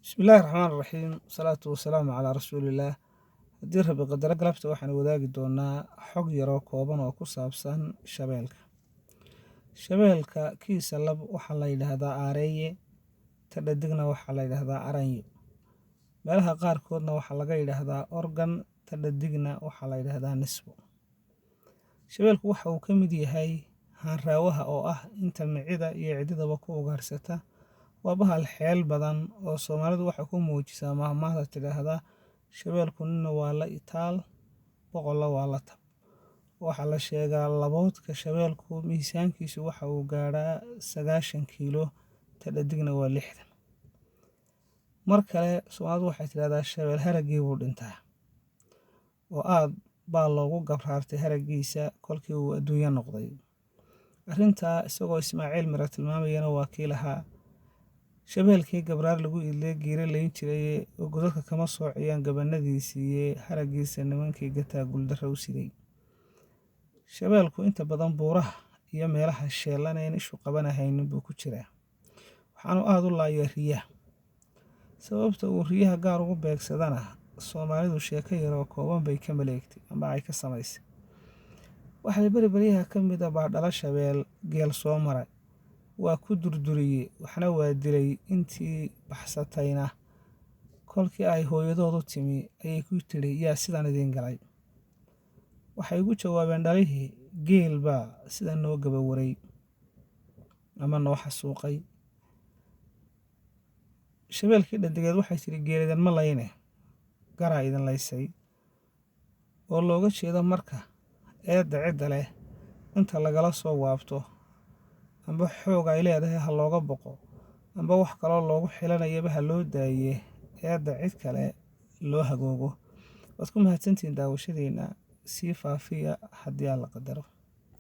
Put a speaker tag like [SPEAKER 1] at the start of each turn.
[SPEAKER 1] Bismillaahi Raxmaani Raxiim. Salaatu wasalaamu calaa rasuulillaah. Haddii Rabbi qadaro, galabta waxaan wadaagi doonaa xog yaroo kooban oo ku saabsan shabeelka. Shabeelka kiisa lab waxaa la yidhaahdaa aareeye, ta dhadigna waxaa la yidhaahdaa aranyo. Meelaha qaarkoodna waxaa laga yidhaahdaa organ, ta dhadigna waxaa la yidhaahdaa nisbo. Shabeelku waxa uu ka mid yahay haanraawaha oo ah inta micida iyo cididaba ku ugaarsata. Waa bahal xeel badan oo Soomaalidu waxay ku muujisaa maahmaahda tidhaahda: "Shabeelku nina waa la itaal, boqolla waa la tab." Waxaa la sheegaa laboodka shabeelku miisaankiisu waxa uu gaadhaa 90 kiilo, ta dhadigna waa 60. Mar kale Soomaalidu waxay tidhahdaa: "Shabeel haraggii buu dhintaa," oo aad baa loogu gabraartay haraggiisa kolkii uu adduunyo noqday. Arrintaa isagoo Ismaaciil Mire tilmaamayana waa kii lahaa: "Shabeelkii gabraar lagu idlay giira layn jiraye, oo godadka kama soociyaan gabanadiisiiye, haraggiisa nimankii gataa guuldarro u siday." Shabeelku inta badan buuraha iyo meelaha sheellan een ishu qabanahaynin buu ku jiraa, waxaanu aad u laayaa riyaha. Sababta uu riyaha gaar ugu beegsadana Soomaalidu sheeko yaroo kooban bay ka maleegtay ama ay ka samaysay. Waxay beri beryaha ka mid ah baa dhala shabeel geel soo maray, waa ku durduriyey, waxna waa dilay. Intii baxsatayna kolkii ay hooyadoodu timi ayay ku tidhi: "Yaa sidan idiin galay?" Waxay ugu jawaabeen dhalihii: "Geel baa sida noo gabawaray ama noo xasuuqay." Shabeelkii dhadigeed waxay tidhi: "Geel idinma layne, garaa idin laysay," oo looga jeedo marka eedda cidda leh inta lagala soo waabto, amba xoog ay leedahay ha looga boqo, amba wax kaloo loogu xilanayaba ha loo daaye, eedda cid kale loo hagoogo. Waad ku mahadsantihiin daawashadiina. Sii faafiya haddii Alla qadaro.